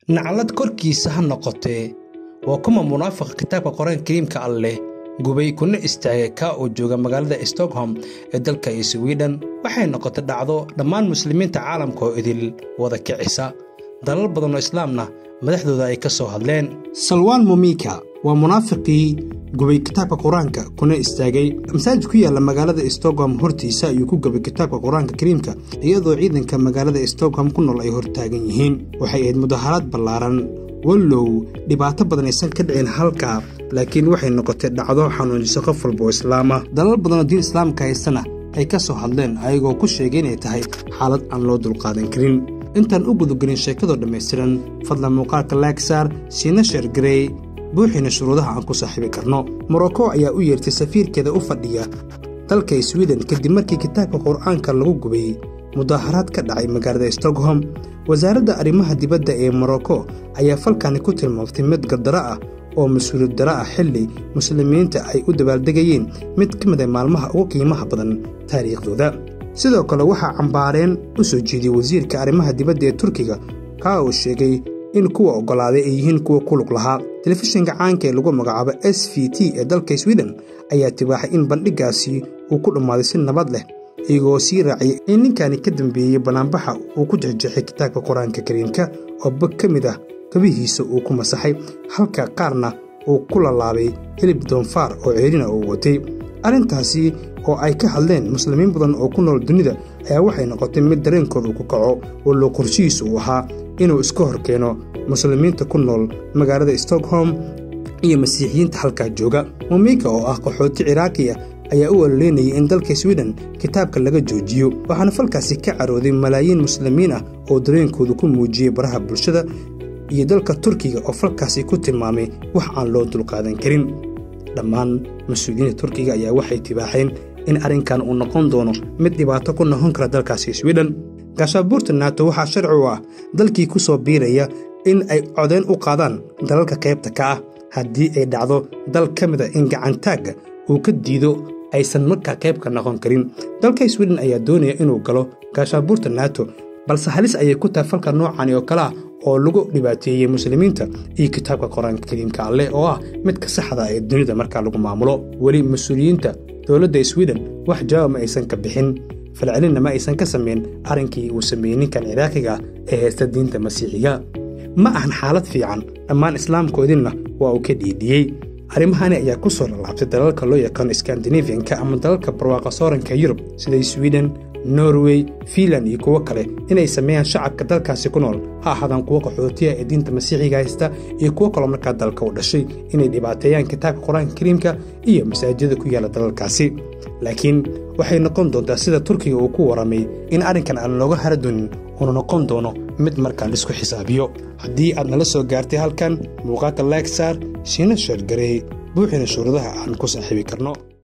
Naclad korkiisa ha noqotee, waa kuma munaafiqa kitaabka Qur-aanka Kariimka Alleh gubay kuna istaagay ka oo jooga magaalada Stockholm ee dalka Sweden? Waxay noqotay dhacdo dhammaan muslimiinta caalamka oo idil wada kicisa, dalal badan oo islaamna madaxdooda ay ka soo hadleen. Salwan Momika waa munaafiqii gubay kitaabka Qur-aanka kuna istaagay masaajid ku yaalla magaalada Stockholm. Hortiisa ayuu ku gubay kitaabka Qur-aanka Kariimka iyadoo ciidanka magaalada Stockholm ku nool ay hortaagan yihiin. Waxay ahayd mudaharaad ballaaran, wallow dhibaato badan aysan ka dhicin halkaa, laakiin waxay noqotay dhacdo xanuunjisa qof walba oo islaam ah. Dalal badan oo diin islaamka haystana ay ka soo hadleen, ayagoo ku sheegay inay tahay xaalad aan loo dulqaadan karin. Intaan u gudagelin sheekadoo dhammaystiran, fadlan muuqaalka like saar, siina share garey, buuxina shuruudaha aan ku saaxiibi karno. Morocco ayaa u yeertay safiirkeeda u fadhiya dalka Sweden kadib markii kitaabka Qur-aanka lagu gubay mudaharaad ka dhacay magaalada Stockholm. Wasaaradda arrimaha dibadda ee Morocco ayaa falkani ku tilmaamtay mid gardaro ah oo mas-uuliyad daro ah, xilli muslimiinta ay u dabaaldegayeen mid ka mid a maalmaha ugu qiimaha badan taariikhdooda. Sidoo kale waxaa cambaareen u soo jeediyey wasiirka arrimaha dibadda ee Turkiga, kaa uu sheegay in kuwa oggolaaday ay yihiin kuwa ku lug lahaa. Telefishinka caanka ee lagu magacaabo SVT ee dalka Sweden ayaa tibaaxay in bandhigaasi uu ku dhammaaday si nabad leh, iyagoo sii raaciyay in ninkani ka dambeeyey banaanbaxa uu ku jexjeexay kitaabka Qur-aanka Kariimka oo bog ka mid ah kabihiisa uu ku masaxay, halka qaarna uu ku lalaabay hilib doonfaar oo ceerina uu watay. Arrintaasi oo ay ka hadleen muslimiin badan oo ku nool dunida ayaa waxay noqotay mid dareenkooda ku kaco, wallow qorshihiisu uu ahaa inuu iska hor keeno muslimiinta ku nool magaalada Stockholm iyo masiixiyiinta halkaa jooga. Momika oo ah qaxooti Ciraaqi ah ayaa u ololeynayay in dalka Sweden kitaabka laga joojiyo, waxaana falkaasi ka carooday malaayiin muslimiin ah oo dareenkooda ku muujiyey baraha bulshada, iyo dalka Turkiga oo falkaasi ku tilmaamay wax aan loo dulqaadan karin. Dhammaan mas-uuliyiinta Turkiga ayaa waxay tibaaxeen in arrinkan uu noqon doono mid dhibaato ku noqon kara dalkaasi Sweden. Gaashaanbuurta NATO waxaa sharci u ah dalkii ku soo biiraya in ay codeen u qaadaan dalalka qaybta ka ah. Haddii ay dhacdo dal ka mid a in gacantaagga uu ka diido, aysan markaa qayb ka noqon karin. Dalka Sweden ayaa doonaya inuu galo gaashaanbuurta NATO, balse halis ayay ku tahay falka noocani oo kale ah oo lagu dhibaateeyey muslimiinta iyo kitaabka Qur-aanka Kariimka Alleh oo ah midka saxda ee dunida markaa lagu maamulo. Weli mas-uuliyiinta dowladda Sweden wax jawaab ma aysan ka bixin, falcelinna ma aysan ka samayn arrinkii uu sameeyey ninkan Ciraaqiga ah ee haysta diinta masiixiga. Ma ahan xaalad fiican, dhammaan islaamkoodinna waa uu ka dhiidhiyey. Arrimahani ayaa ku soo lalaabtay dalalka loo yaqaano Skandinafianka ama dalalka barwaaqa sooranka Yurub sida Sweden, Norway, Finland iyo kuwo kale, inay sameeyaan shacabka dalkaasi ku nool, ha ahaadaan kuwo qaxootiya ee diinta masiixiga haysta iyo kuwo kaloo markaa dalka u dhashay, inay dhibaateeyaan kitaabka Qur-aanka Kariimka iyo masaajida ku yaalla dalalkaasi. Laakiin waxay noqon doontaa, sida Turkiga uu ku waramay, in arrinkan aan looga hara doonin, uuna noqon doono mid markaa laisku xisaabiyo. Haddii aad nala soo gaartay halkan, muuqaalka like saar, siina share garey, buuxina shuruudaha aan ku saaxiibi karno.